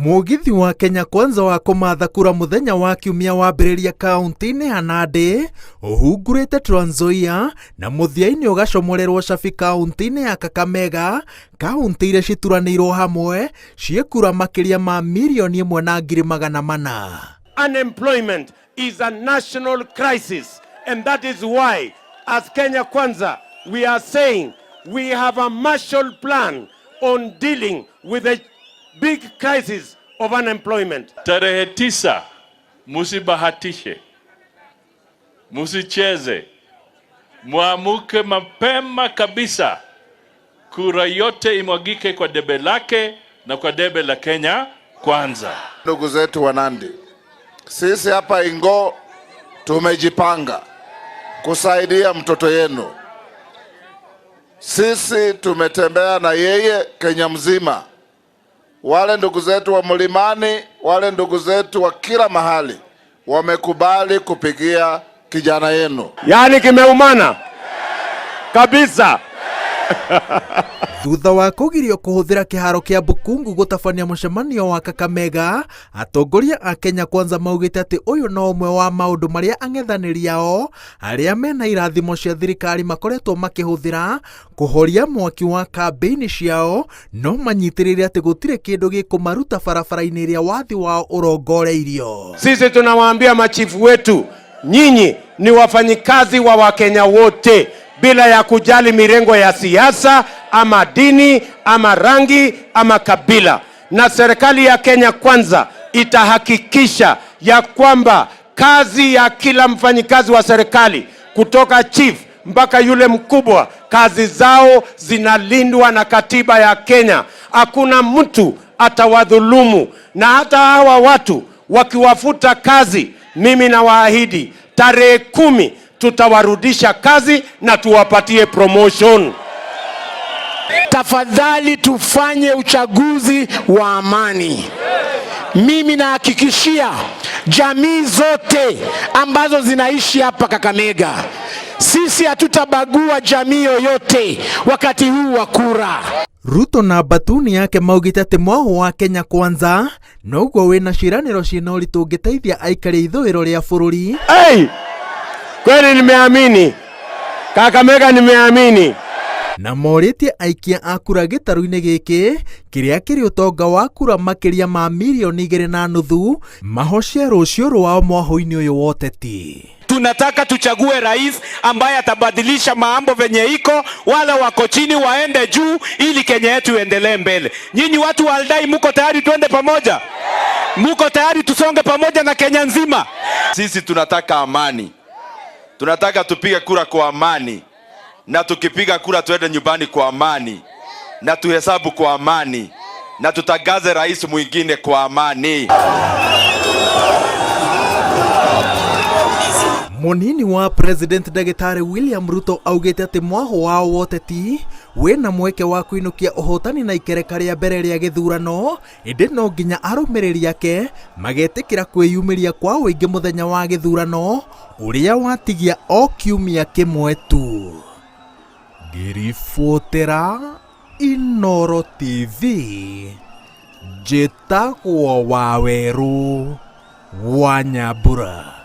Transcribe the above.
Mũgithi wa Kenya Kwanza wa kũmatha kura mũthenya wa kiumia wambĩrĩria kaunti-inĩ ya Nandi, ũhungurĩte Trans Nzoia na mũthia-inĩ ũgacomorerwo Shabi kaunti-inĩ ya Kakamega, kaunti iria cituranĩirwo hamwe ciĩ kura makĩria ma 1,400,000. Unemployment is a national crisis and that is why as Kenya Kwanza we are saying we have a Marshall Plan on dealing with the big crisis of unemployment. Tarehe 9, musibahatishe, musicheze, muamuke mapema kabisa, kura yote imwagike kwa debe lake na kwa debe la Kenya Kwanza. Ndugu zetu wa Nandi, sisi hapa Ingo tumejipanga kusaidia mtoto yenu. Sisi tumetembea na yeye Kenya mzima, wale ndugu zetu wa mlimani, wale ndugu zetu wa kila mahali wamekubali kupigia kijana yenu. Yaani kimeumana kabisa. Thutha wa kũgirio kũhũthĩra kĩharo kĩa Bukungu gũtabania mũcemanio wa Kakamega, atongoria a Kenya Kwanza maugĩte atĩ ũyũ no ũmwe wa maũndũ marĩa ang'ethanĩri ao arĩa mena irathimo cia thirikari makoretwo makĩhũthĩra kũhoria mwaki wa kambĩini ciao, no manyitĩrĩire atĩ gũtirĩ kĩndũ gĩkũmaruta barabara-inĩ ĩrĩa wathi wao ũrongoreirio. Sisi tunawaambia machifu wetu, nyinyi ni wafanyikazi wa Wakenya wote bila ya kujali mirengo ya siasa ama dini ama rangi ama kabila. Na serikali ya Kenya Kwanza itahakikisha ya kwamba kazi ya kila mfanyikazi wa serikali kutoka chief mpaka yule mkubwa, kazi zao zinalindwa na katiba ya Kenya. Hakuna mtu atawadhulumu, na hata hawa watu wakiwafuta kazi, mimi nawaahidi tarehe 10 tutawarudisha kazi na tuwapatie promotion. Tafadhali tufanye uchaguzi wa amani. Mimi nahakikishia jamii zote ambazo zinaishi hapa Kakamega, sisi hatutabagua jamii yoyote wakati huu wa kura. Ruto na batuni yake maugĩte atĩ mwahũ wa Kenya Kwanza noguo wĩna ciĩranĩro ciĩna ũritũ ũngĩteithia aikari a ithũĩro rĩa bũrũri. Hey! Kweli nimeamini Kakamega, nimeamini. Na morĩtie aikia a kura gĩtarũ-inĩ gĩkĩ kĩrĩa kĩrĩ ũtonga wa kura makĩria ma 2.5 mirioni mahocie rũciũ rwao mwahũ-inĩ ũyũ wa ũteti. Tunataka tuchague rais ambaye atabadilisha mambo venye iko, wale wako chini waende juu, ili Kenya yetu iendelee mbele. Nyinyi watu wa Aldai, muko tayari tuende pamoja? Muko tayari tusonge pamoja na Kenya nzima? Sisi tunataka amani, tunataka tupige kura kwa amani, na tukipiga kura tuende nyumbani kwa amani, na tuhesabu kwa amani, na tutangaze rais mwingine kwa amani. Munini wa President Ndagĩtarĩ William Ruto augĩte atĩ mwahũ wao wa ũteti wĩna mweke wa kũinũkia ũhotani na ikereka rĩa mbere rĩa gĩthurano, ĩndĩ no nginya arũmĩrĩri ake magetĩkĩra kwĩyumĩria kwa ũingĩ mũthenya wa gĩthurano ũrĩa watigia o kiumia kĩmwe tu. Ngĩribotera Inooro TV, njĩtagwo Wawerũ wa Nyambura.